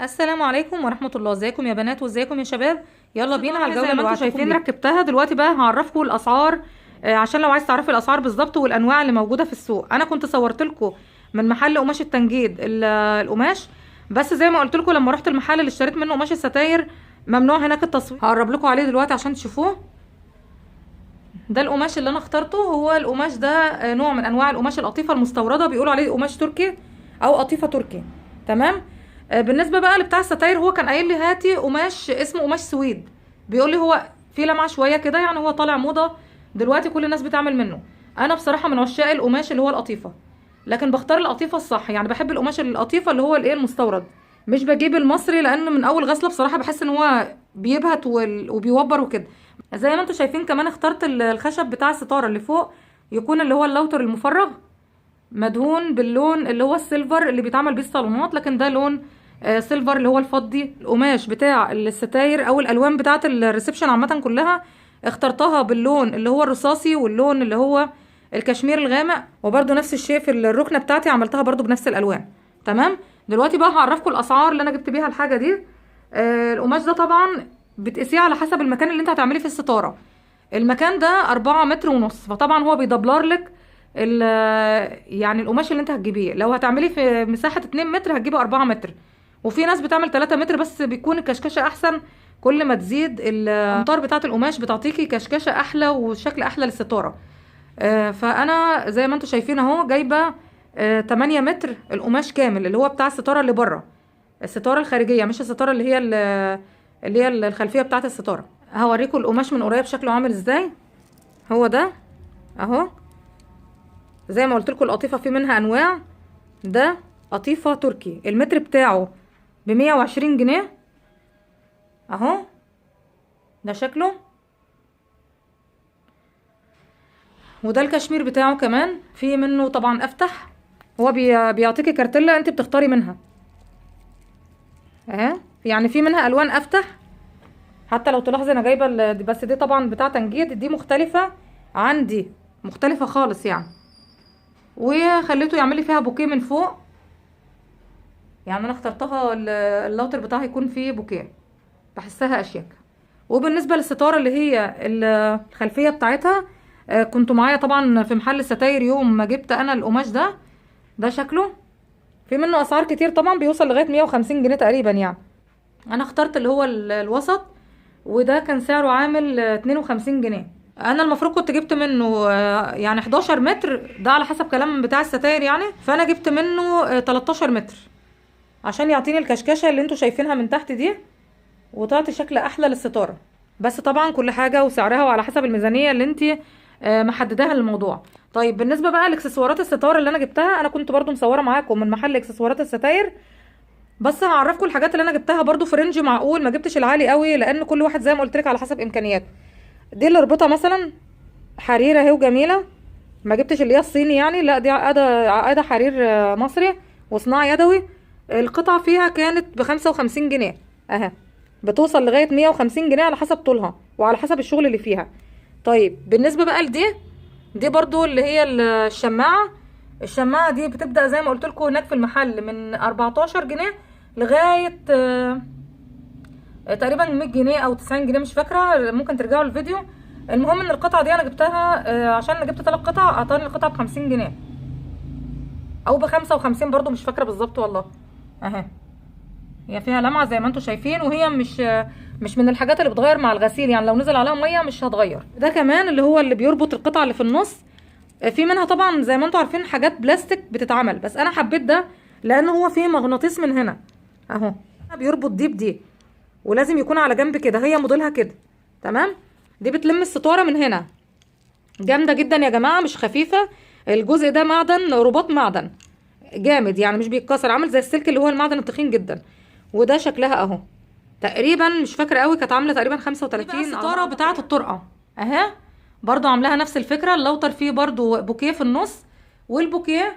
السلام عليكم ورحمة الله. ازيكم يا بنات وازيكم يا شباب؟ يلا بينا على الجولة زي اللي ما انتم وعدتكم شايفين بيها. ركبتها دلوقتي بقى. هعرفكم الاسعار، عشان لو عايز تعرفي الاسعار بالظبط والانواع اللي موجودة في السوق. انا كنت صورت لكم من محل قماش التنجيد القماش، بس زي ما قلت لكم لما رحت المحل اللي اشتريت منه قماش الستاير ممنوع هناك التصوير. هقرب لكم عليه دلوقتي عشان تشوفوه. ده القماش اللي انا اخترته، هو القماش ده نوع من انواع القماش القطيفه المستورده، بيقولوا عليه قماش تركي او قطيفة تركي. تمام. بالنسبة بقى لبتاع الستاير، هو كان قايل لي هاتي قماش اسمه قماش سويد، بيقول لي هو في لمعة شوية كده، يعني هو طالع موضة دلوقتي كل الناس بتعمل منه. انا بصراحة من عشاق القماش اللي هو القطيفه، لكن بختار القطيفه الصح، يعني بحب القماش القطيفه اللي هو الايه المستورد، مش بجيب المصري، لان من اول غسله بصراحة بحس ان هو بيبهت وبيوبر وكده. زي ما انتم شايفين كمان اخترت الخشب بتاع الستارة اللي فوق يكون اللي هو اللوتر المفرغ، مدهون باللون اللي هو ال silver اللي بيتعمل بيه الصالونات، لكن ده لون silver اللي هو الفضي. القماش بتاع الستاير او الالوان بتاعه ال reception عامة كلها اخترتها باللون اللي هو الرصاصي واللون اللي هو الكشمير الغامق، وبرده نفس الشيء في الركنه بتاعتي عملتها برده بنفس الالوان. تمام. دلوقتي بقى هعرفكم الاسعار اللي انا جبت بيها الحاجة دي. القماش ده طبعا بتقيسيه على حسب المكان اللي انت هتعملي فيه الستارة. المكان ده 4 متر ونص، فطبعا هو بيدبلر لك يعني القماش اللي انت هتجيبيه. لو هتعملي في مساحة 2 متر هتجيبي 4 متر، وفي ناس بتعمل 3 متر، بس بيكون الكشكشه احسن. كل ما تزيد الامتار بتاعه القماش بتعطيكي كشكشه احلى وشكل احلى للستاره. فانا زي ما انتم شايفين اهو جايبه 8 متر القماش كامل اللي هو بتاع الستارة اللي بره، الستارة الخارجية، مش الستارة اللي هي الخلفية بتاعه الستارة. هوريكم القماش من قريب شكله عامل ازاي. هو ده اهو، زي ما قلت لكم القطيفه في منها انواع. ده قطيفة تركي، المتر بتاعه ب 120 جنيه اهو، ده شكله. وده الكشمير بتاعه كمان في منه طبعا افتح، هو بيعطيكي كارتيلا انت بتختاري منها اهي، يعني في منها الوان افتح. حتى لو تلاحظي انا جايبه بس دي طبعا بتاع تنجيد، دي مختلفة عن دي، مختلفة خالص يعني. وخليته يعمل لي فيها بوكيه من فوق، يعني انا اخترتها اللوتر بتاعها يكون فيه بوكيه، بحسها اشيك. وبالنسبة للستاره اللي هي الخلفية بتاعتها، كنت معايا طبعا في محل الستاير يوم ما جبت انا القماش ده. ده شكله، في منه اسعار كتير طبعا، بيوصل لغاية 150 جنيه تقريبا يعني. انا اخترت اللي هو الوسط، وده كان سعره عامل 52 جنيه. انا المفروض كنت جبت منه يعني 11 متر، ده على حسب كلام بتاع الستاير يعني، فانا جبت منه 13 متر عشان يعطيني الكشكشه اللي انتوا شايفينها من تحت دي، وتعطي شكل احلى للستاره. بس طبعا كل حاجة وسعرها وعلى حسب الميزانية اللي انت محدداها للموضوع. طيب بالنسبة بقى لاكسسوارات الستارة اللي انا جبتها، انا كنت برضو مصوره معاكم من محل اكسسوارات الستاير، بس هعرفكم الحاجات اللي انا جبتها برضو في range معقول، ما جبتش العالي قوي لان كل واحد زي ما قلت لك على حسب امكانياته. دي اللي ربطها مثلا حرير اهي وجميلة، ما جبتش اللي هي الصيني يعني، لا دي عقده حرير مصري وصناعة يدوي. القطعة فيها كانت ب55 جنيه اهي، بتوصل لغاية 150 جنيه على حسب طولها وعلى حسب الشغل اللي فيها. طيب بالنسبة بقى لدي، دي برضو اللي هي الشماعه. الشماعه دي بتبدا زي ما قلت لكم هناك في المحل من 14 جنيه لغاية تقريبا 100 جنيه او 90 جنيه، مش فاكره، ممكن ترجعوا للفيديو. المهم ان القطعة دي انا جبتها عشان انا جبت 3 قطع، اعطاني القطعة ب50 جنيه او ب55 برضو، مش فاكره بالظبط والله. اهي هي فيها لمعة زي ما انتم شايفين، وهي مش من الحاجات اللي بتغير مع الغسيل، يعني لو نزل عليها مية مش هتغير. ده كمان اللي هو اللي بيربط القطعة اللي في النص، في منها طبعا زي ما انتم عارفين حاجات بلاستيك بتتعمل، بس انا حبيت ده لان هو فيه مغناطيس من هنا اهو، بيربط دي بدي، ولازم يكون على جنب كده، هي موديلها كده. تمام. دي بتلم الستارة من هنا، جامدة جدا يا جماعة، مش خفيفة. الجزء ده معدن، رباط معدن جامد يعني، مش بيتكسر، عامل زي السلك اللي هو المعدن التخين جدا. وده شكلها اهو، تقريبا مش فاكره قوي، كانت عامله تقريبا 35. الستارة بتاعه الطرقه اهي، برضو عاملاها نفس الفكرة، اللوتر فيه برضو بوكيه في النص، والبوكيه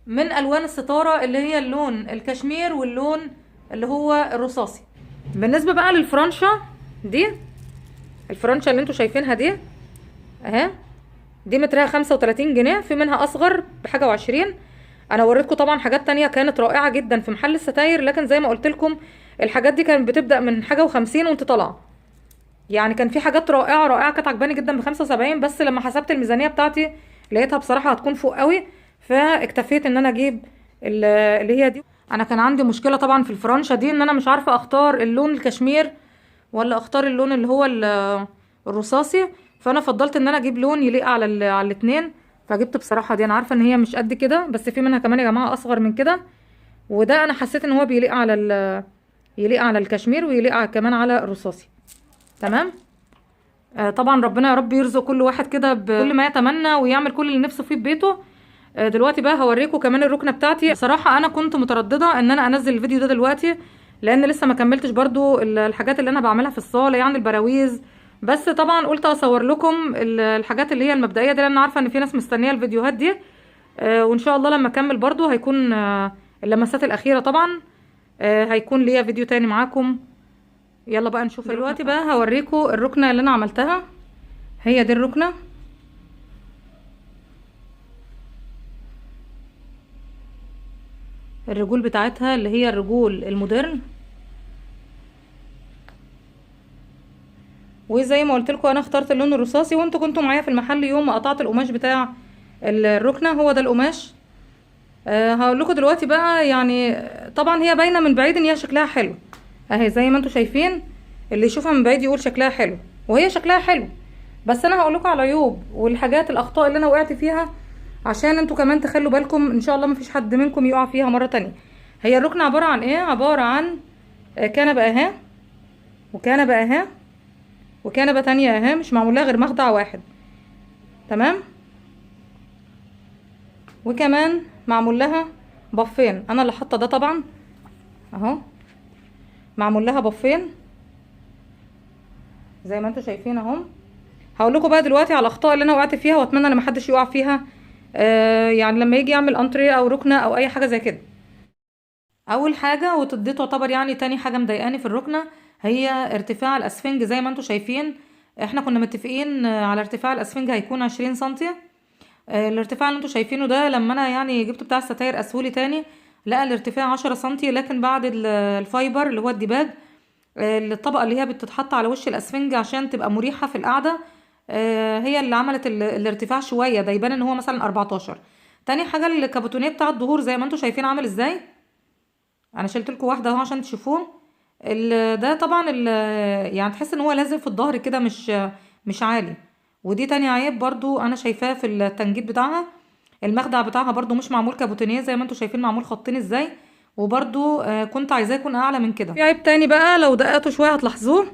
من الوان الستارة اللي هي اللون الكشمير واللون اللي هو الرصاصي. بالنسبة بقى للفرنشه دي، الفرنشه اللي انتوا شايفينها دي اهي، دي مترها 35 جنيه، في منها اصغر بحاجة و20. انا وريتكم طبعا حاجات تانية كانت رائعة جدا في محل الستاير، لكن زي ما قلت لكم الحاجات دي كانت بتبدا من حاجة و50 وانت طالعه. يعني كان في حاجات رائعة رائعة كانت عجباني جدا ب75، بس لما حسبت الميزانية بتاعتي لقيتها بصراحة هتكون فوق قوي، فاكتفيت ان انا اجيب اللي هي دي. انا كان عندي مشكلة طبعا في الفرنشه دي، ان انا مش عارفه اختار اللون الكشمير ولا اختار اللون اللي هو الرصاصي، فانا فضلت ان انا اجيب لون يليق على الاثنين، فجبت بصراحة دي. انا عارفه ان هي مش قد كده، بس في منها كمان يا جماعة اصغر من كده، وده انا حسيت ان هو بيليق على يليق على الكشمير ويليق كمان على الرصاصي. تمام. طبعا ربنا يا رب يرزق كل واحد كده بكل ما يتمنى ويعمل كل اللي نفسه فيه ببيته. دلوقتي بقى هوريكم كمان الركنه بتاعتي. بصراحة انا كنت مترددة ان انا انزل الفيديو ده دلوقتي، لان لسه ما كملتش برضو الحاجات اللي انا بعملها في الصاله، يعني البراويز، بس طبعا قلت اصور لكم الحاجات اللي هي المبدئية دي، لان عارفه ان في ناس مستنيه الفيديوهات دي. وان شاء الله لما اكمل برضو هيكون اللمسات الاخيرة طبعا، هيكون ليا فيديو تاني معاكم. يلا بقى نشوف دلوقتي بقى هوريكم الركنه اللي انا عملتها. هي دي الركنه، الرجول بتاعتها اللي هي الرجول المودرن، وزي ما قلت لكم انا اخترت اللون الرصاصي، وانتوا كنتوا معايا في المحل يوم ما قطعت القماش بتاع الركنه، هو ده القماش. هقول لكم دلوقتي بقى، يعني طبعا هي باينة من بعيد ان هي شكلها حلو اهي، زي ما انتوا شايفين، اللي يشوفها من بعيد يقول شكلها حلو، وهي شكلها حلو، بس انا هقول لكم على العيوب والحاجات الاخطاء اللي انا وقعت فيها عشان انتوا كمان تخلوا بالكم ان شاء الله مفيش حد منكم يقع فيها مرة تانية. هي الركنه عبارة عن ايه؟ عبارة عن كنبة اهي، وكنبه اهي، وكنبه تانية اهي، مش معمول لها غير مخدع واحد. تمام. وكمان معمول لها بفين، انا اللي حاطه ده طبعا اهو، معمول لها بفين زي ما انتوا شايفين اهو. هقول لكم بقى دلوقتي على الاخطاء اللي انا وقعت فيها، واتمنى ان محدش يقع فيها، يعني لما يجي يعمل انتريه او ركنه او اي حاجة زي كده. اول حاجة، ودي تعتبر يعني تاني حاجة مضايقاني في الركنه، هي ارتفاع الاسفنج. زي ما انتوا شايفين احنا كنا متفقين على ارتفاع الاسفنج هيكون 20 سنتي. الارتفاع اللي انتوا شايفينه ده لما انا يعني جبته بتاع الستاير اسهولي تاني، لقى الارتفاع 10 سنتي، لكن بعد ال fiber اللي هو الديباج، الطبقة اللي هي بتتحط على وش الاسفنج عشان تبقى مريحه في القعدة، هي اللي عملت الارتفاع شوية، ده يبان ان هو مثلا 14. تاني حاجة الكابوتونيه بتاع الظهور زي ما انتوا شايفين عامل ازاي، انا شلت لكم واحدة اهو عشان تشوفوه. ده طبعا يعني تحس ان هو لازق في الظهر كده، مش عالي. ودي تاني عيب برضو انا شايفاه في التنجيد بتاعها. المخدع بتاعها برضو مش معمول كابوتونيه زي ما انتوا شايفين، معمول خطين ازاي، وبرضو كنت عايزاه يكون اعلى من كده. في عيب تاني بقى لو دققتوا شوية هتلاحظوه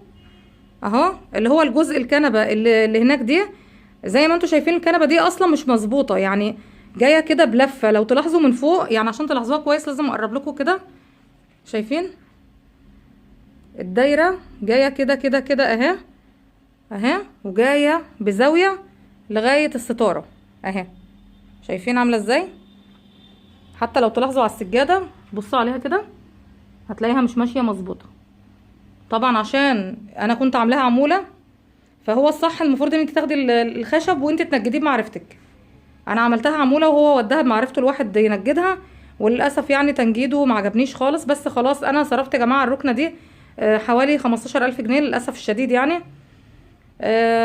اهو، اللي هو الجزء الكنبة اللي هناك دي، زي ما انتوا شايفين الكنبة دي اصلا مش مظبوطة، يعني جاية كده بلفه. لو تلاحظوا من فوق، يعني عشان تلاحظوها كويس لازم اقرب لكم كده، شايفين الدايرة جاية كده كده كده اهي اهي، وجاية بزاوية لغاية الستارة اهي، شايفين عامله ازاي؟ حتى لو تلاحظوا على السجادة، بصوا عليها كده، هتلاقيها مش ماشية مظبوطة. طبعا عشان انا كنت عاملاها عمولة، فهو الصح المفروض ان انت تاخدي الخشب وانت تنجديه بمعرفتك. انا عملتها عمولة وهو وداها بمعرفته الواحد ينجدها، وللاسف يعني تنجيده ما عجبنيش خالص. بس خلاص انا صرفت يا جماعة الركنه دي حوالي 15000 جنيه للاسف الشديد. يعني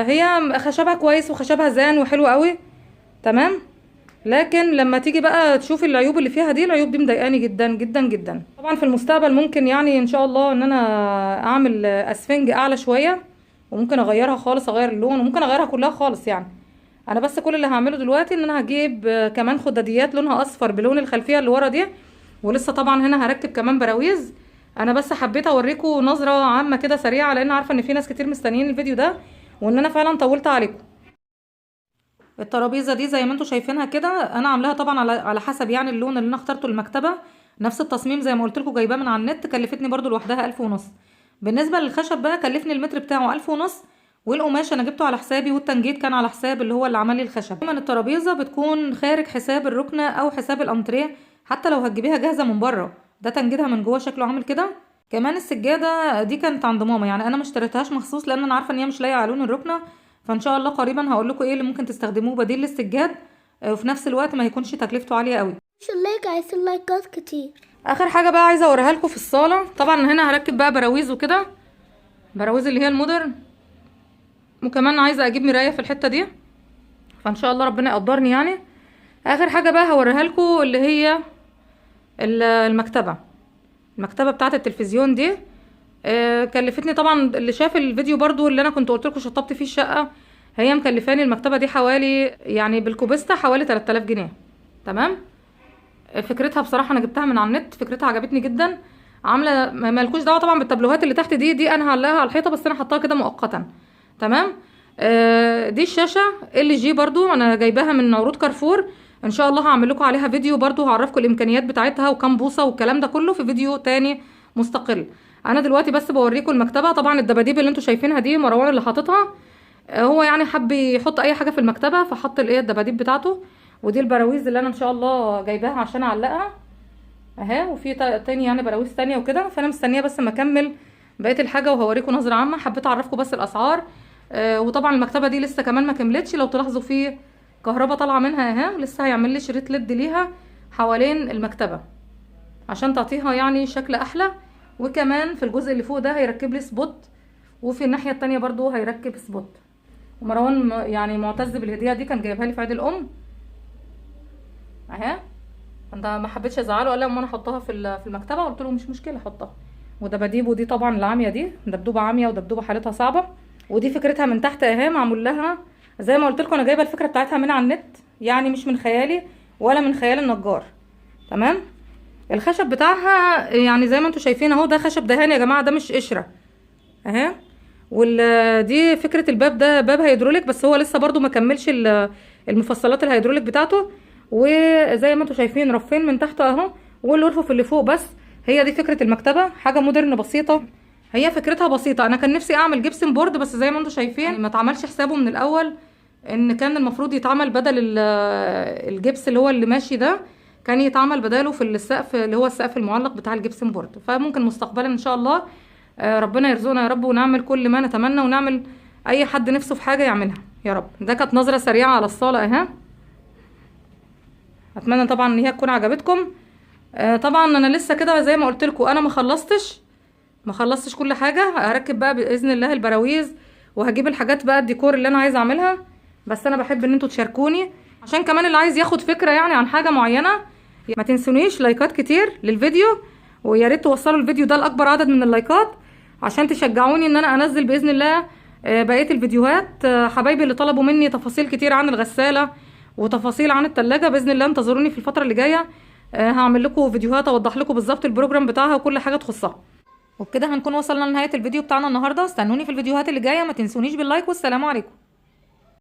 هي خشبها كويس وخشبها زان وحلو قوي تمام، لكن لما تيجي بقى تشوفي العيوب اللي فيها دي، العيوب دي مضايقاني جدا جدا جدا. طبعا في المستقبل ممكن يعني ان شاء الله ان انا اعمل اسفنج اعلى شوية، وممكن اغيرها خالص، اغير اللون، وممكن اغيرها كلها خالص. يعني انا بس كل اللي هعمله دلوقتي ان انا هجيب كمان خداديات لونها اصفر بلون الخلفية اللي ورا دي، ولسه طبعا هنا هركب كمان براويز. انا بس حبيت اوريكم نظره عامة كده سريعة، لان عارفه ان في ناس كتير مستنيين الفيديو ده، وان انا فعلا طولت عليكم. الترابيزة دي زي ما انتم شايفينها كده، انا عاملاها طبعا على حسب يعني اللون اللي انا اخترته المكتبة، نفس التصميم زي ما قلت لكم جايباه من على النت، كلفتني برده لوحدها 1500. بالنسبة للخشب بقى كلفني المتر بتاعه 1500، والقماش انا جبته على حسابي، والتنجيد كان على حساب اللي هو اللي عمل لي الخشب. دايما الترابيزة بتكون خارج حساب الركنه او حساب الانتريه، حتى لو هتجيبيها جاهزة من بره، ده تنجيدها من جوه شكله عامل كده. كمان السجادة دي كانت عند ماما، يعني انا ما اشتريتهاش مخصوص لان انا عارفه ان هي مش لايقة على لون الركنه، فان شاء الله قريبا هقول لكم ايه اللي ممكن تستخدموه بديل للسجاد. وفي نفس الوقت ما يكونش تكلفته عالية قوي. مش ال like، عايزين لايكات كتير. اخر حاجة بقى عايزه اوريها لكم في الصاله، طبعا هنا هركب بقى براويز وكده، براويز اللي هي ال modern، وكمان عايزه اجيب مراية في الحتة دي، فان شاء الله ربنا يقدرني يعني. اخر حاجة بقى هوريها لكم اللي هي المكتبة، المكتبة بتاعه التلفزيون دي. كلفتني طبعا، اللي شاف الفيديو برضو اللي انا كنت قلت لكم شطبت فيه الشقة، هي مكلفاني المكتبة دي حوالي يعني بالكوبستا حوالي 3000 جنيه. تمام. فكرتها بصراحة انا جبتها من على النت، فكرتها عجبتني جدا. عامله مالكوش دعوه طبعا بالتابلوهات اللي تحت دي، دي انا هعلقها على الحيطة، بس انا حطاها كده مؤقتا. تمام. دي الشاشة LG برضو انا جايباها من عروض كارفور، ان شاء الله هعمل لكم عليها فيديو برضو، هعرفكم الامكانيات بتاعتها وكام بوصه والكلام ده كله في فيديو تاني مستقل. انا دلوقتي بس بوريكم المكتبة. طبعا الدباديب اللي انتوا شايفينها دي مروان اللي حاططها، هو يعني حب يحط اي حاجة في المكتبة فحط الايه الدباديب بتاعته. ودي البراويز اللي انا ان شاء الله جايباها عشان اعلقها اهي، وفي تاني يعني براويز تانية وكده، فانا مستنيه بس اما اكمل بقية الحاجة وهوريكم نظره عامة. حبيت اعرفكم بس الاسعار. وطبعا المكتبة دي لسه كمان ما كملتش، لو تلاحظوا في كهرباء طالعه منها اهي، لسه هيعمل لي شريط LED ليها حوالين المكتبة عشان تعطيها يعني شكل احلى. وكمان في الجزء اللي فوق ده هيركب لي spot، وفي الناحية التانية برضو هيركب spot. ومروان يعني معتز بالهديه دي، كان جايبها لي في عيد الام اهي، انا ما حبيتش ازعله، قال لي اما انا احطها في المكتبة، قلت له مش مشكلة احطها. ودباديبه دي طبعا العامية دي، دبدوبه عامية ودبدوبه حالتها صعبة. ودي فكرتها من تحت اهي، معمول لها زي ما قلت لكم، انا جايبه الفكرة بتاعتها من على النت، يعني مش من خيالي ولا من خيال النجار. تمام. الخشب بتاعها يعني زي ما انتم شايفين اهو، ده خشب دهان يا جماعة، ده مش قشرة اهي. ودي فكرة الباب ده، باب هيدروليك، بس هو لسه برضو ما كملش المفصلات الهيدروليك بتاعته. وزي ما انتم شايفين رفين من تحت اهو، والارفف اللي فوق بس. هي دي فكرة المكتبة، حاجة modern بسيطة، هي فكرتها بسيطة. انا كان نفسي اعمل gypsum board، بس زي ما انتم شايفين ما اتعملش حسابه من الاول، ان كان المفروض يتعمل بدل الجبس اللي هو اللي ماشي ده، كان يتعمل بداله في السقف اللي هو السقف المعلق بتاع ال gypsum board. فممكن مستقبلا ان شاء الله، ربنا يرزقنا يا رب، ونعمل كل ما نتمنى، ونعمل اي حد نفسه في حاجة يعملها يا رب. ده كانت نظره سريعة على الصاله اهي، اتمنى طبعا ان هي تكون عجبتكم. طبعا انا لسه كده زي ما قلت لكم، انا ما خلصتش كل حاجة. هركب بقى باذن الله البراويز، وهجيب الحاجات بقى الديكور اللي انا عايزه اعملها. بس انا بحب ان انتوا تشاركوني، عشان كمان اللي عايز ياخد فكرة يعني عن حاجة معينة. ما تنسونيش لايكات كتير للفيديو، ويا ريت توصلوا الفيديو ده لاكبر عدد من اللايكات عشان تشجعوني ان انا انزل باذن الله بقية الفيديوهات. حبايبي اللي طلبوا مني تفاصيل كتير عن الغسالة وتفاصيل عن التلاجة، باذن الله انتظروني في الفترة اللي جاية، هعمل لكم فيديوهات اوضح لكم بالظبط ال program بتاعها وكل حاجة تخصها. وبكده هنكون وصلنا لنهاية الفيديو بتاعنا النهارده. استنوني في الفيديوهات اللي جاية، ما تنسونيش بال like، والسلام عليكم.